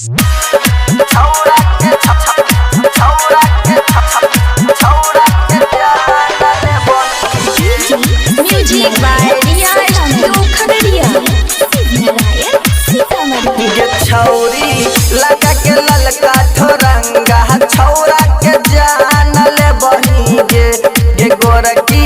छौरा के छौरा के छौरा के जान ले बही। Music by Riya studio Khagaria. Narayan Sitamarhi. गे छौरी लगा के ललका ठोरंगा छौरा के जान ले बही गे। गे गोरकी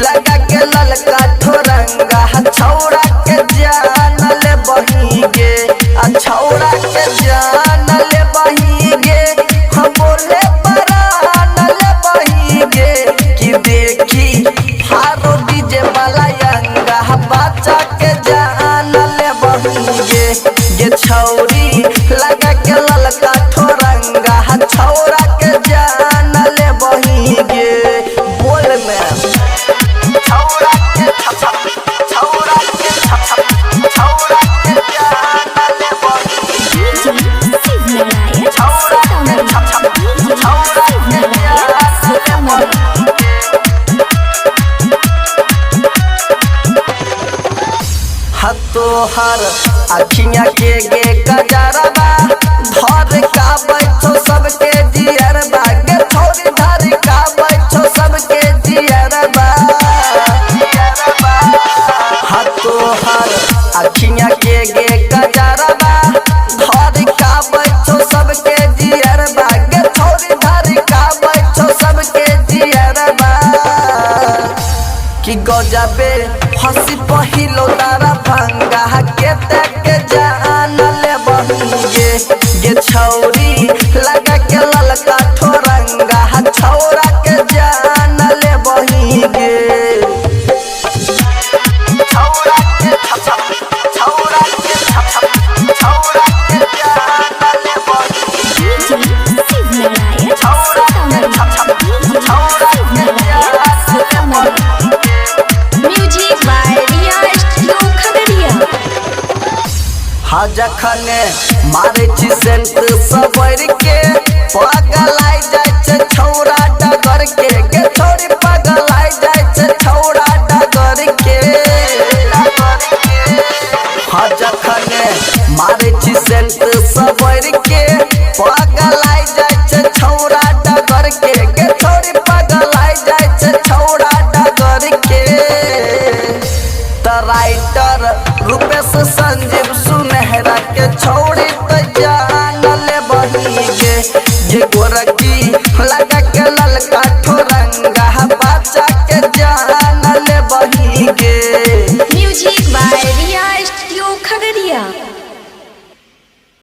लगा के ललका ठोरंगा छौरा के जान ले बही गे। आ छौरा के जान ले बही गे, हम बोले परान ले बही गे। कि देखी हारो डीजे वाला अंगा बच्चा के जान ले बही गे। गे छौरी लगा के ललका ठोरंगा छौरा के जान ले बही गे। बोल में छौरा के छौरा के छौरा के जान ले बही। नारायण छौरा के सीतामढ़ी। छौरा के नारायण जान ले सीतामढ़ी। बही गे। तोहर अखियाँ के गे कजरबा धर का बैठो सबके जियरबा गे थोड़ी धर का बैठो सबके जियरबा। हा तोहर अखियाँ के गे कजरबा धर का बैठो सबके जियरबा गे थोड़ी धर का बैठो सबके जियरबा। कि गजबे हंसी पहिलो तारा भंगा के तक जान ले बही गे। गे छौरी लगा के ललका ठोरंगा छौरा के जान ले बही गे। छौरा के छौरा के छौरा के जान ले बही। नारायण छौरा के सीतामढ़ी। छौरा के नारायण जान ले सीतामढ़ी। बही गे। Music by Riya studio Khagaria. हा जखने मारे छी सेंट सबर के पगलाई जाइ छै छौरा डगर के। गे छौरी पगलाई जाइ छै छौरा डगर के। हा जखने मारे छी सेंट सबर